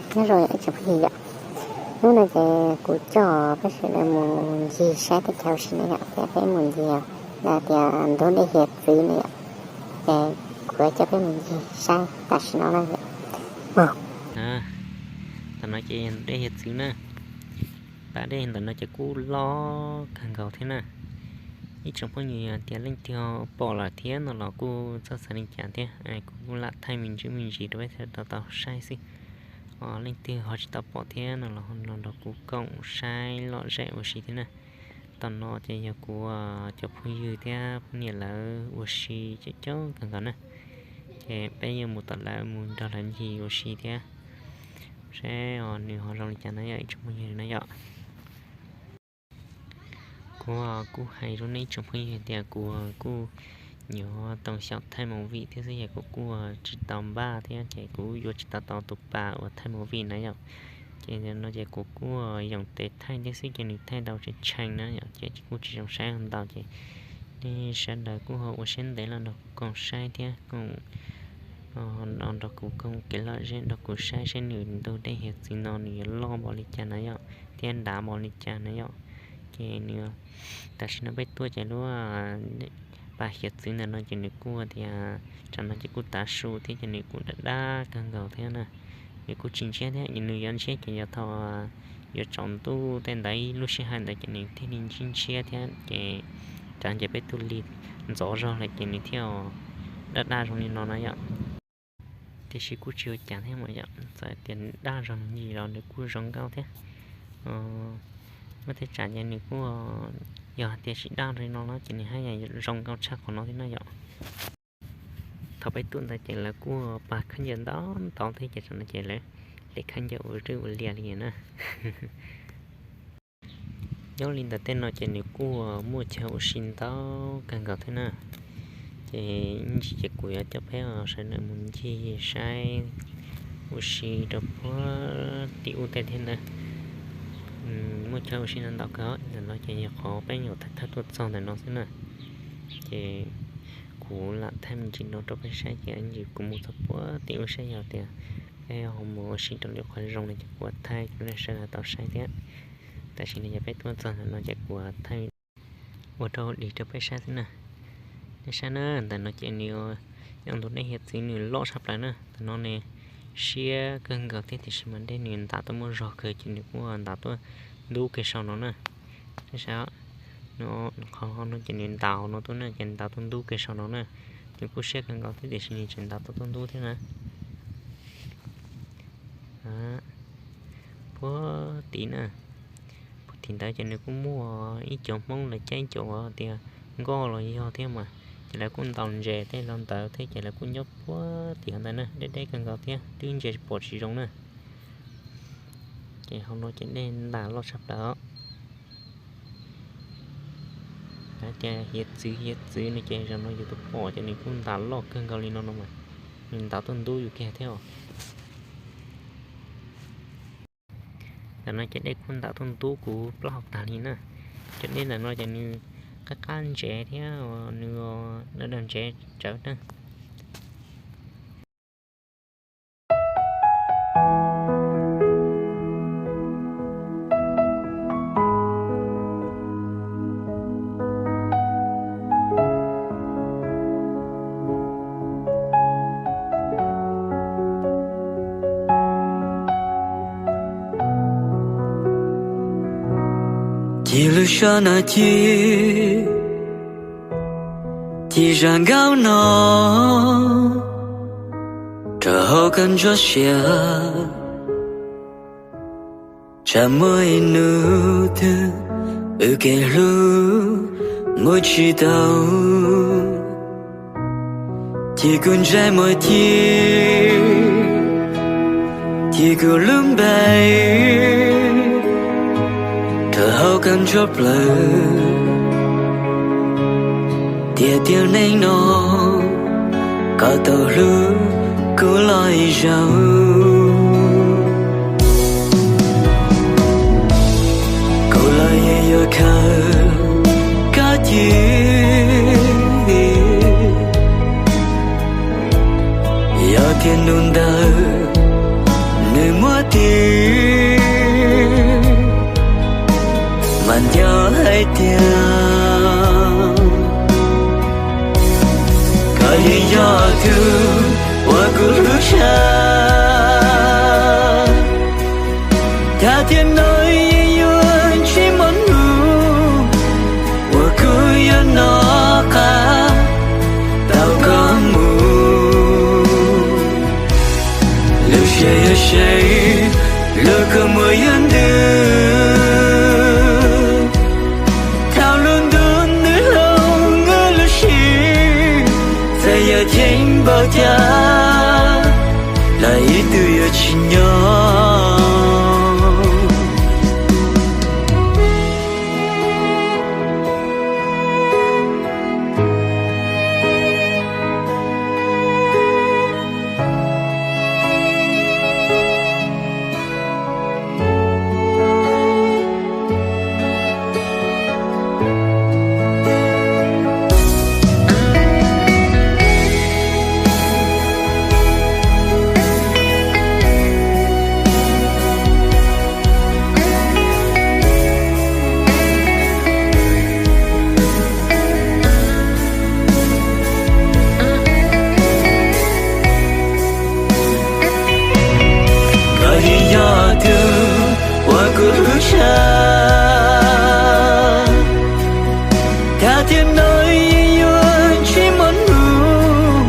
Nyob zoo ib tsoom phooj ywg yom, hnub no ces kuv coj peb sawv daws mus ncig saib teb chaws ua si na yom, thiab peb mus ncig tias ntug dej hiav txwv na yom, ces kuv yuav coj peb mus ncig saib tam sim no na yom. Ntawm no ces dej hiav txwv na, pas dej ntawm no ces kuj loj kawg nkaus thiab na. Ib tsoom phooj ywg tias leej twg pom lawm thiab no los kuj txhob xav li cas thiab, kuv kuj lam thaij me ntsis me ntsis rau peb sawv daws tau saib xwb. Leej twg ho tsis tau pom thiab no los ho nrog kuv koom saib lom zem ua si thiab na. Tam no ces yog kuv cov phooj ywg thiab poj niam lawv ua si coob coob kawg nkaus na, ces peb yuav mus tom lawv mus nrog lawv ncig ua si thiab, saib nws ho zoo li cas na yom ib tsoom phooj ywg na yom. Kuv kuj hais rau nej ib tsoom phooj ywg tias kuv kuj yuav tau xyaum thaij movie thiab xwb, yog kuv kuj tsis tau npaj thiab ces kuv yuav tsis tau tau tus pas uas thaij movie na yom. Ces no ces kuv kuj yoom tes thaij thiab xwb ces nws thaij tau tshee tshee na yom, ces kuj tsis zoo saib ntau ces nej sawv daws kuj ho ua siab ntev los nrog kuv koom saib thiab koom nrog kuv koom kev lom zem nrog kuv saib saib nws ntug dej hiav txwv no nws yuav loj npaum li cas na yom, thiab dav npaum li cas na yom. Ces nws, tam sim no peb tuaj ces lub pas hiav txwv ntawm no ces nws kuj tias tsam no ces kuj tav su thiab ces nws kuj daj daj kawg nkaus thiab na. Nws kuj tsis ntshiab thiab, nws yuav ntshiab ces yog thaum yuav tsaus ntuj tej ntawd ib lub sij hawm ntawd ces nws thiaj li ntshiab ntshiab thiab ces tsam ces peb tuaj lig ntxov zog lawm ces nws thiaj daj daj zoo li no na yom. Tiam sis kuj tsis ua cas thiab mas yom, txawm tias daj zog yim los nws kuj zoo nkauj thiab. Muaj tej tsam ces nws kuj, yog hais tias tsis daj li no no ces nws haj yam zoo nkauj tshaj qhov no thiab na yom. Thaum peb tuaj ntawd ces lawv kuj pab khaub ncaws ntau ntau thiab ces tsam no ces lawv hle khaub ncaws ua rwj ua lias li na. Nyob li ntawm tej no ces nws kuj muaj chaw ua si ntau kawg nkaus thiab na. Ces ib ntsis ces kuv yuav coj peb sawv daws mus ncig saib ua si rau puag tim ub tej thiab ntawd. Muaj chaw ua si no ntau kawg, ntawm no ces yog qhov peb nyuam thawj thawj tuaj txog ntawm no xwb na. Ces kuv lam thaij me ntsis no rau peb saib ces ib ntsis kuv mus txog puag tim ub saib yog tias peb ho mus ua si rau lwm qhov zoo no ces kuv thaij rau nej sawv daws tau saib thiab. Tam sim no yog peb tuaj txog ntawm no ces kuv thaij ua rau dig rau peb saib xwb na. Nej saib na, ntawm no ces nws nyob ntug dej hiav txwv nws loj tshaj plaws na. Ntawm no nws siab kawg nkaus thiab tiam sis mas dej nws ntav tuaj muaj zog kawg ces nws kuj ntav tuaj ntub kiag saum no na. Nej saib, qhov no ces nws ntav no tuaj na ces ntav tuaj ntub kiag saum no na. Nws kuj siab kawg nkaus thiab tiam sis nws tseem ntav tuaj tuaj ntub thiab na. Puag tim na, puag tim ntawd ces nws kuj muaj ib co Hmoob lawv caij ib co tias nkoj los yog thiab mas, ces lawv kuj ntaus ntses tej los ntawd thiab ces lawv kuj nyob puag tim ntawd na, deb deb kawg nkaus thiab twb ntsia pom tsis zoo na. Ces hauv no ces dej ntav loj tshaj plaws os. Hais tias hiav txwv hiav txwv no ces zaum no yus tus pom ces nws kuj ntav loj kawg nkaus li no no mas, nws ntav tuaj ntub yus kiag thiab os. Ntawm no ces dej kuj ntav tuaj ntub kuv plaub hau tag li na. Cov dej ntawm no ces nws qab qab ntsev thiab nws daws daws ntsev tsawv na. Ci lwm sab na ci, ci zam nkauj no, rau hauv koj ntsuab sia. Tsam muaj ib hnub twg wb kev hlub muaj tsis tau, ci kuv ntsej muag ci, ci kuv lub npe rau hauv koj ntsuab plaws. Tiam tiam neej no koj tau hlub kuv los ib zaug, kuv los yeej yuav khaws koj ci. Yog tias hnub ntawd Nws muab tis mas nco hais tias koj yeej yog tus uas kuv hlub tshaj. Tag tiam no yeej yuav tsis muaj hnub uas kuv yuav noj qab tau koj mus. Lub siab yuav seev, lub kua muag yuav ntws. Thaum lub ntuj nws hlob, lub siab txawm yuav ceev npaum cas los ib tug yuav tsis nyob. Koj yeej yog tus uas kuv hlub tshaj. Tag tiam no yeej yuav tsis muaj hnub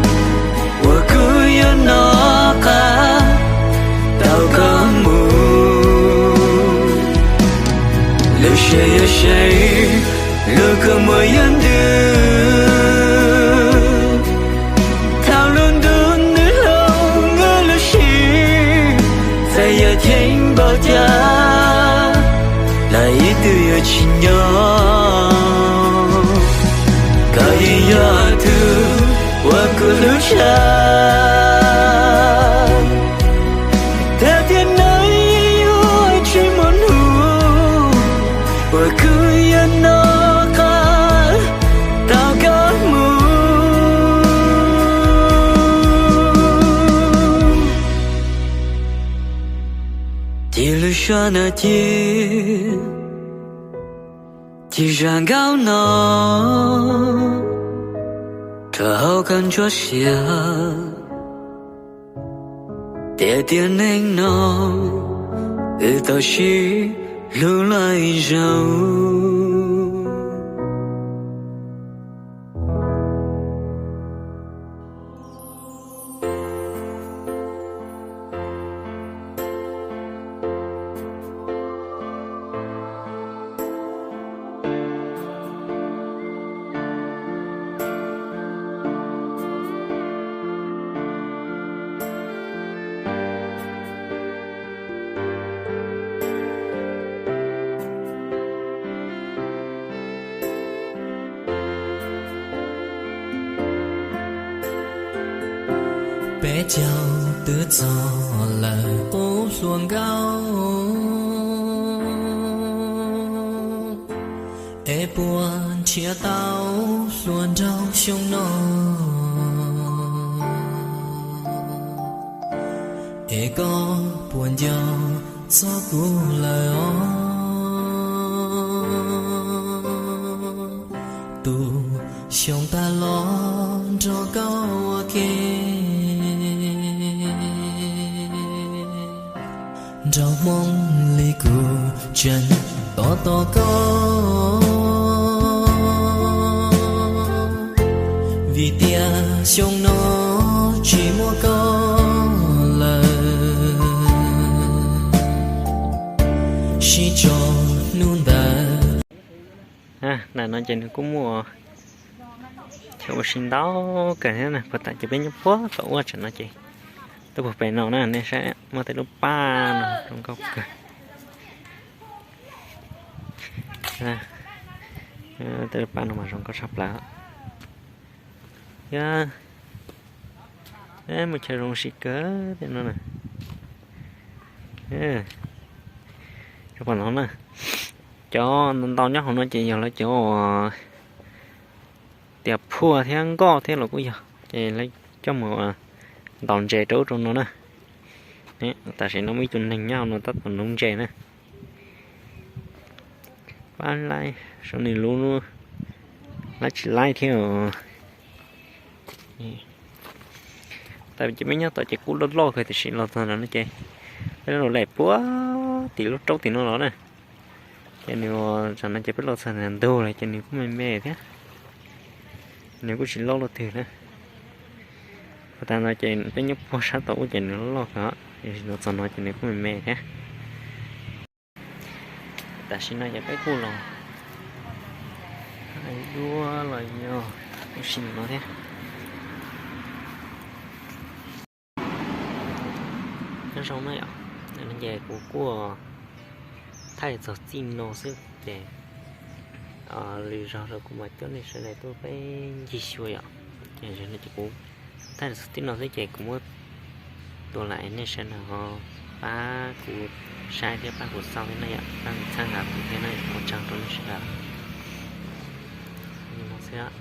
uas kuv yuav noj qab tau koj mus. Lub siab yuav seev, lub kua muag yuav ntws. Thaum lub ntuj nws hlob, lub siab txawm yuav ceev npaum cas los ib tug yuav tsis nyob. Koj yeej yog tus uas kuv hlub tshaj. Tag tiam no yeej yuav tsis muaj hnub uas kuv yuav noj qab tau koj mus. Ces lub suab no ces, ces zaj nkauj no rau hauv koj ntsuab sia. Tiam sis tiam neej no wb tau sib hlub lawm zaum. Peb caug twb txog lawm qub hluas nkauj, es puas nrhiav tau hluas nraug xyoo no? Es koj puas nco txog kuv lawm os? Tus xyoo tag los nrog koj ua ke, nraug Hmoob li kuv tseem tos tos koj, vim tias xyoo no tsis muaj koj lawm, sib tso hnub ntawd. Ntawm no ces nws kuj muaj chaw ua si ntau kawg thiab na, puag ta ces peb nyob puag tom ub tsev no ces tuaj puag pem no na, nej saib muaj tej lub paj no zoo nkauj kawg. Tej lub paj no mas zoo nkauj tshaj plaws. Yog muaj chaw zoo si kawg tej no na. Cov no na, cov ntau nyob hauv no ces yog lawv cov tias phuaj thiab nkoj thiab los kuj yog, ces lawv coj mus ntaus ntses rau ub rau no na. Tam sim no muaj ib tug neeg nyob hauv no tab tom nuv ntses na. Pab laib, saib nws lub, laib tsis laib thiab os. Tab ces peb nyob tom ces kuj loj loj kawg, tiam sis los txog no ces peb lub laim puag tim lub roob tim no los na. Ces nws, tam no ces peb los txog ntug lawm ces nws kuj me me thiab, nws kuj tsis loj luaj twg na. Ua tag no ces peb nyob puag sab tom ub ces nws loj loj kawg, tiam sis los txog no ces nws kuj me me thiab. Tam sim no ces peb kuj los hais duab los yog ua si no thiab. Nyob zoo na yom, ces kuv kuj thaij txog txij no xwb ces lwm zaug rau kuv mam coj nej sawv daws tuaj peb ncig xyuas yom. Ces kuv thaij txog txij no xwb ces kuv muab tua lam nej sawv daws ho pab kuv saib thiab pab kuv xauj thiab na yom, pab kuv txhawb nqa kuv thiab na, ua tsaug rau nej sawv daws. Li no xwb.